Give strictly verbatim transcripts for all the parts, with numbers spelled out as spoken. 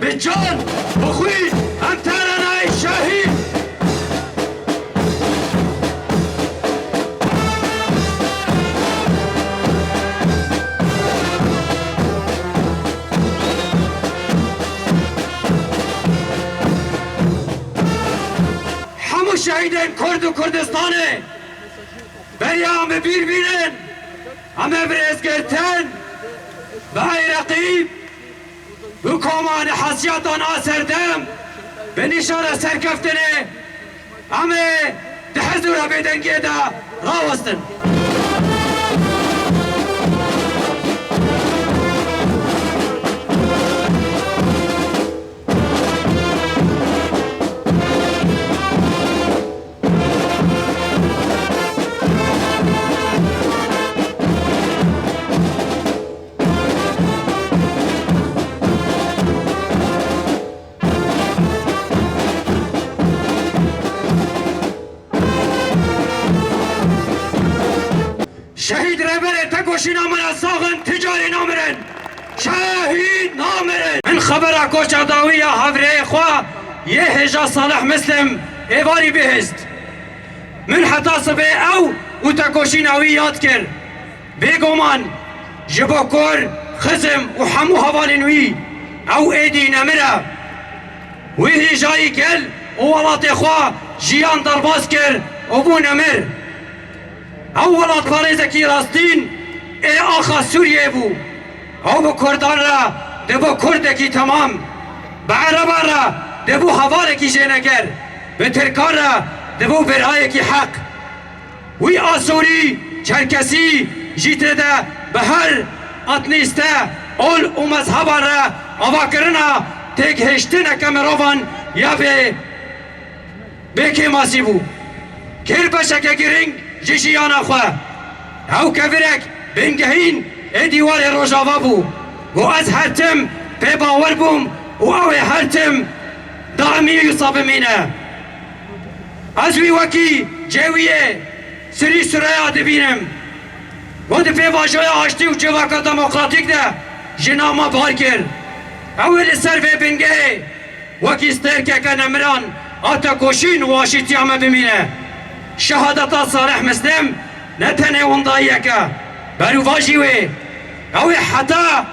Bi can, bi xwîn, em te re nayê şehîd. Hemû şehîdên Kurd û Kurdistanê beriya em bi bîr bînin. Em ê bi rêzgirtin, bi eyreqîb, bi komanê hesiyatan a serdem, bi nîşana serkeftinê, em ê di hizûra bêdengiyê de rawestin. Şehîd Rêberê Tekoşîna me re sax in, ti carî namirin. Şehîd namirin. Min xebera koça dawî ya hevrêyê xwe yê hêja Salih Muslim êvarî bihîst. Min heta sibê ew û tekoşîna wî yad kir. Bêguman ji bo kur, xizim û hemû hevalên wî, ew êdî nemir e. Wî hêjayî gel û welatê xwe jiyan derbas kir û bû nemir. Ew welatparêzekî rastîn ê axa Sûriyeyê bû. Ew bi Kurdan re dibû Kurdekî temam. Bi Ereban re dibû hevalekî jêneger. Bi Tirkan re dibû birayekî heq. Wî Asûrî, Çerkesî jî tê de bi her etnîste, ol û mezheban re avakirina têgihiştineke mirovan ya bê bêkêmasî bû. Kir beşeke girîng ji jiyana xwe. Ew kevirek bingehîn ê dîwarê Rojava bû. Got, ez her tim pê bawer bûm û ew ê her tim daimî wisa bimîne. Ez wî wekî cêwiyê Sirî Sureya dibînim. Got, di pêvajoya aştî û civaka demokratîk de ji nav me bar kir. Ew ê li ser vê bingehê wekî stêrkeke nemiran a tekoşîn û aşîtiya me bimîne. Şehadeta Salih Muslim ne tenê windayiyek e, berûvajî wê. Ew ê heta,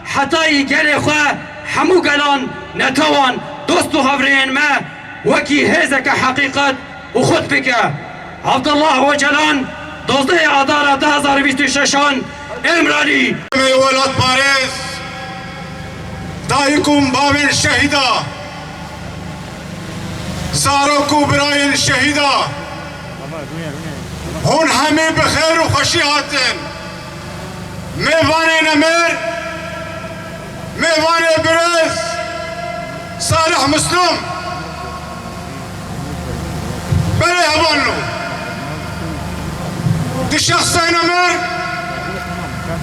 hetayî gelê xwe hemû gelan, netewan, dost û hevrêyên me wekî hêzeke heqîqet û xurt bike. Abdullah Ocalan, dozdehê Adara du hezar û bîst û şeşan, Îmralî. Em ê welatparêz, dayik û bavên şehîda, zarok û birayên şehîda, hûn hemî bi xêr û xweşî hatin. Mêvanê nemir, mêvanê birêz Salih Muslim, belê hevalno, di şexsê nemir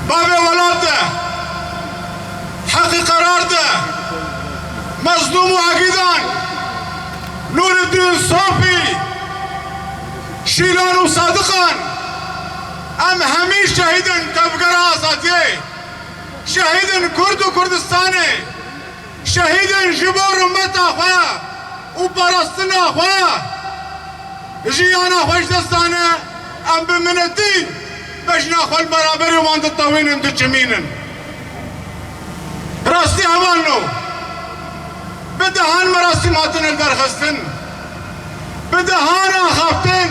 bavê welat de, heqî qerar de, Mezlûm û Egîdan, Nûreddîn Sofî, Şîlan û Sadiqan, em hemî şehîdin tevgera azadiyê. Şehîdin Kurd û Kurdistanê, şehîdin ji bo rûmeta xwe û parastina xwe, jiyana xwe ji dest dane, em bi minetî bejna xwe li beraberî wan ditewînin, diçimînin. Rastî hevalno, bi dehan merasîm hatine lidarxistin, bi dehan axaftin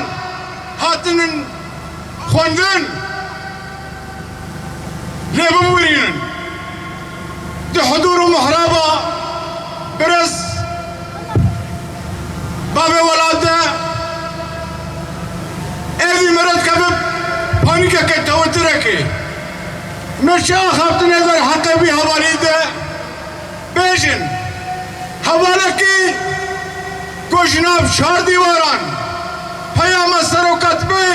hatinin xwendin. Lê bibûrînin. Di hudûr û mihraba birêz bavê welat de êdî miret keve panîkeke tewtirekê. Min çi axaftinê derheqê vî hevalî de bêjin. Hevalekî ku ji nav çar dîwaran peyama serokat bê,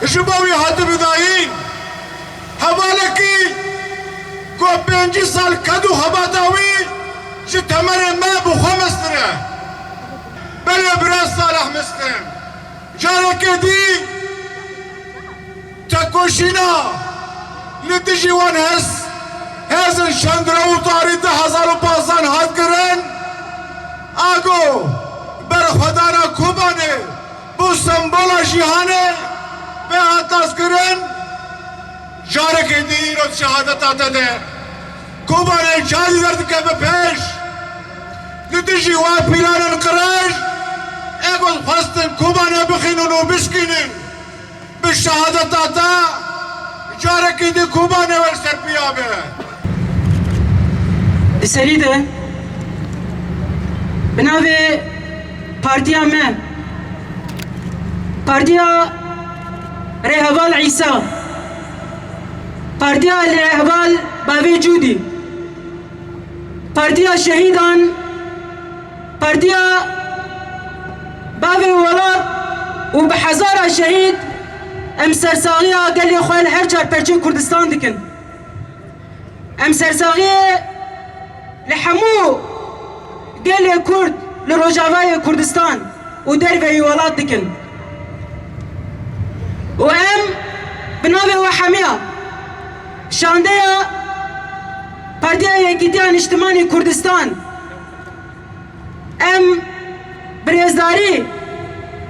ji bo wî hatibe dayîn. Hevalekî ku pêncî sal ked û xebata wî ji temerê me bi xwe mestir e. Belê birêz Salih Muslim, carekê dî tekoşîna li dijî wan hest Hêzên şandira û tarî du hezar û pazdeh hat kirin, ago berxwedana Kobanê bû sembola cîhanê pê hat naskirin. Carekê dî îro şehadeta te de Kobanê carî derdikeve pêş. Li dijî we pîlanan qirêj, ê ku xwestin Kobanê bixînin û bişkînin, bi şehadeta te carekî dî Kobanê we li ser piya be. Di serî de bi navê partiya me, Partiya Rêheval Îsa, Partiya Rêheval Bavê Cûdî, Partiya Şehîdan, Partiya Bavê Welat û bi hezara şehîd, em sersaxiya gelê xwe li her çar perçên Kurdistan dikin. Em sersaxiyê li hemû gelê Kurd li Rojavayê Kurdistan û derveyî welat dikin. Û em bi navê we hemiya şandeya Partiya Yekîtiya Niştimanî Kurdistan, em bi rêzdarî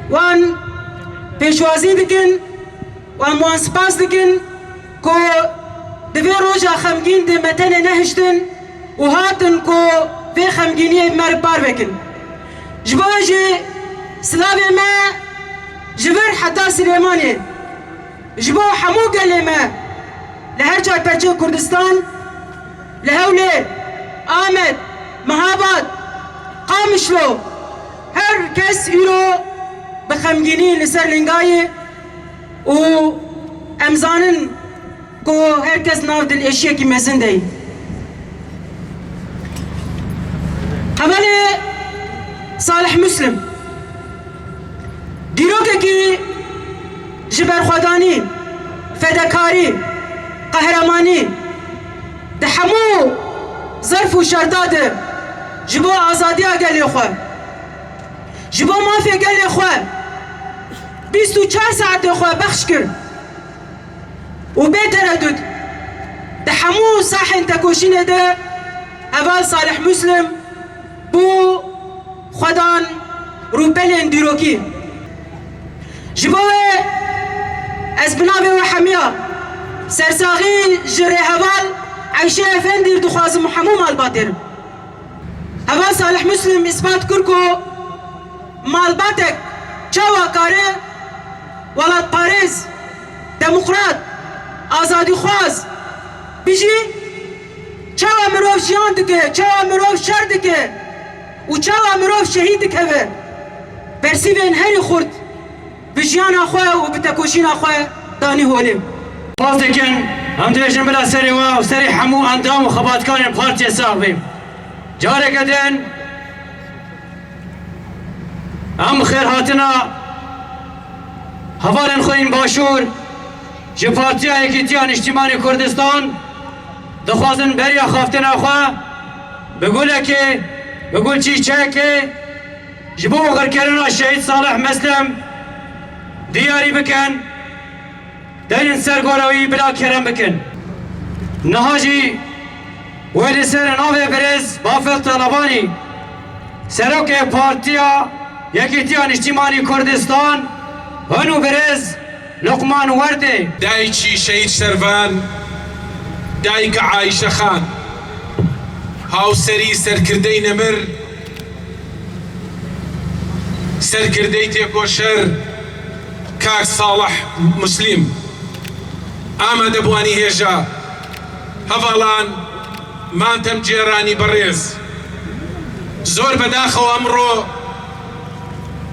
wan pêşwazî dikin û em wan spas dikin ku di vê roja xemgîn de me tenê nehiştin û hatin ku vê xemgîniyê me li par vekin. Ji bo jî silavê me ji vir heta Silêmaniyê. Ji bo hemû gelê me li her çar perçên Kurdistan, li Hewlêr, Amed, Mehabad, Qamişlo, her kes îro bi xemgînî li ser linga ye û em zanin ku her kes nav dilêşiyekî mezin de ye. Hevalê Salih Muslim, dîrokekî ji berxwedanî, fedekarî, qehremanî di hemû zerf û şerta de ji bo azadiya gelê xwe, ji bo mafê gelê xwe bîst û çar saetê xwe bexş kir. Û bê teredûd di hemû sahên tekoşînê de heval Salih Muslim bû xwedan rûpelên dîrokî. Ji bo wê ez bi navê we hemiya sersaxî ji rêheval Eyşê Efendî dixwazim hemû malbatê re. Heval Salih Muslim îspat kir ku malbatek çawa kare welatparêz, demokrat, azadîxwaz bijî, çawa mirov jiyan dike, çawa mirov şer dike û çawa mirov şehîd dikeve, bersîvên herî xurt bi jiyana xwe û bi tekoşîna xwe danî holê. Spas dikin, em dibêjin bila serê we û serê hemû endam û xebatkarên partiyê sax bê. Careke din em xêrhatina hevalên xwe yên Başûr ji Partiya Yekîtiya Niştimanî Kurdistan dixwazin beriya xaftina xwe bi gulekê, bi gulçîçekê ji bo oxirkirina Şehîd Salih Muslim diyarî bikin. Derin ser gora wî bila kerem bikin. Niha jî wê li ser navê birêz Bafet Talebanî, serokê Partiya Yekîtiya Niştimanî Kurdistan, hin û birêz Luqman Werdê. Dayki Şehîd Şervan, dayka Ayşe Xan, hawserî serkirdeyê nemir, serkirdeyê têkoşer, kak Salih Muslim, amadebûanî hêja, hevalan, mantem cêranî berêz. Zor bedaxew emro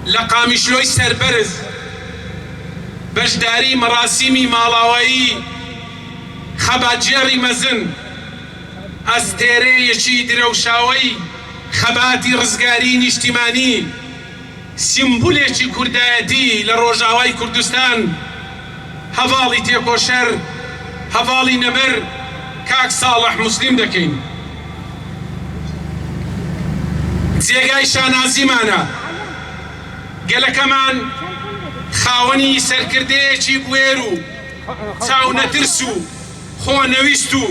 li Qamişloy Serberz beşdarî merasîmî malawayî xebatcêrî mezin, estêreyekî direwşawey xebatî rizgarî nîştîmanî, sîmbolekî kurdayetî li Rojavayê Kurdistan, hevalî têkoşer, hevalî nemir, kak Salih Muslim dekeyn. Cêgay şanazî mane. Gelekeman xawenî serkirdeyekî bûêr û çawnetirs û xwenewîst û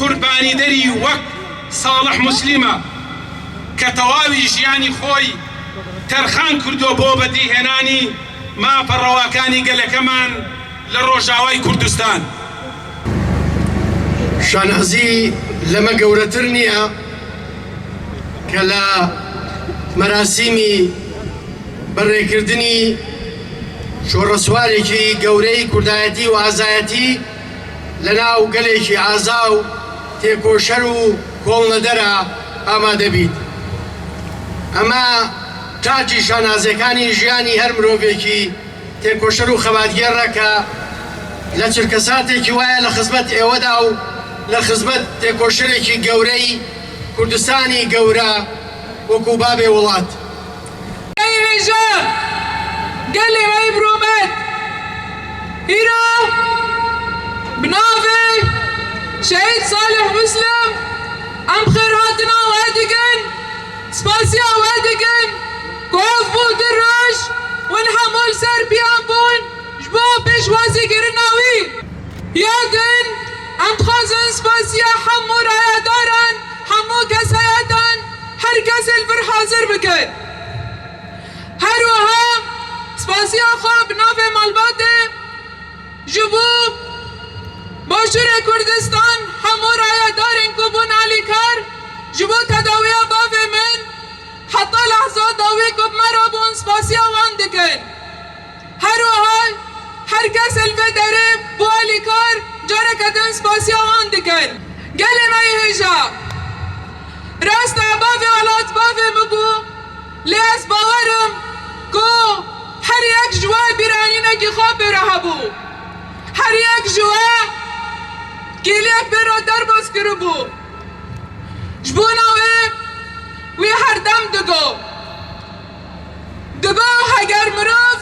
قوربانیدەری وەک ساڵح موسلیمە کە تەواوی ژیانی خۆی تەرخان کردووە بۆ بەدیهێنانی مافە ڕەواکانی گەلەکەمان لە ڕۆژاوای کوردستان. شانازی لەمە گەورەتر نییە کە لە مەراسیمی بەڕێکردنی شۆڕەسوارێکی گەورەی کوردایەتی و ئازایەتی لە ناو گەلێکی ئازا و تێکۆشەر و کۆڵنەدەرە ئامادە بیت. ئەمە تاجی شانازیەکانی ژیانی هەر مرۆڤێکی تێکۆشەر و خەباتگێڕە کە لە چرکەساتێکی وایە لە خزمەت ئێوەدا و لە خزمەت تێکۆشەرێکی گەورەی کوردستانی گەورە وەکو بابێ وڵات. Ey hêja, gelê me yê bi rûmet. Îro bi navê Şehîd Salih Muslim em xêrhatina we dikin, spasiya we dikin ku ev bû du roj hûn hemû li ser piyan bûn ji bo pêşwazîkirina wî. Ya din em dixwazin spasiya hemû rayedaran, hemû kesayatan, her kesê li vir hazir bikin. Her wiha spasiya xwe bi navê malbatê ji bo Başûrê Kurdistan hemû rayedarên ku bûn alîkar ji bo tedawiya bavê min heta lehza dawî ku bi me re bûn spasiya wan dikin. Her wiha her kes li vê derê bû alîkar careke din spasiya wan dikin. Gelê me yê hêja. Rast e bavê welat bavê min bû. Lê ez bawer im ku her yek ji we bîranînekî xwe pê re hebû. Her yek ji we kêliyek pê re derbas kiribû. Ji bona wê wî her dem digo. Digo heger mirov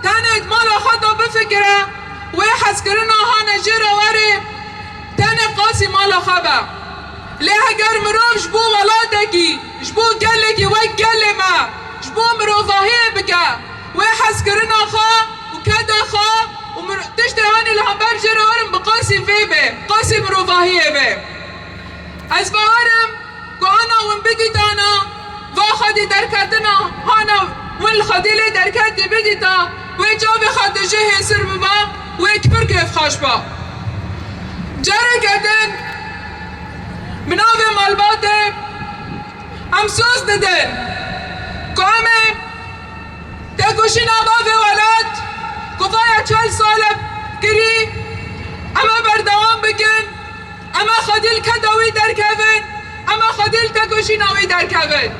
tenê di mala xwe de bifikire, wê hezkirina hane jê re were, tenê qasî mala xwe be. Lê heger mirov ji bo welatekî, ji bo gelekî wek gelê me, ji bo mirovahiyê bike, wê hezkirina xwe û keda xwe û mir- tiştê hanê li hember jê re werin bi qasî vê bê, qasî mirovahiyê bê. Ez bawer im ku ana win bidîtana, va xwedî derketina hana win li xwedî lê derketî bidîta, wê çavê xwe dijî hêsir biba, wê pir kêfxweş ba. Careke din bi navê malbatê em soz didin ku em ê tekoşîna bavê welat ku vaya çel sal e kirî, em ê berdewam bikin, em ê xwedî li keda wî derkevin, em ê xwedî li tekoşîna wî derkevin.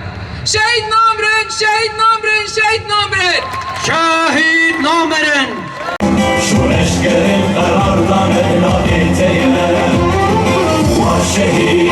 Şehîd namirin, şehîd namirin, şehîd namirin. Şehîd namirin! Şoreşgerên qerardan navê te ye. Wa şehîd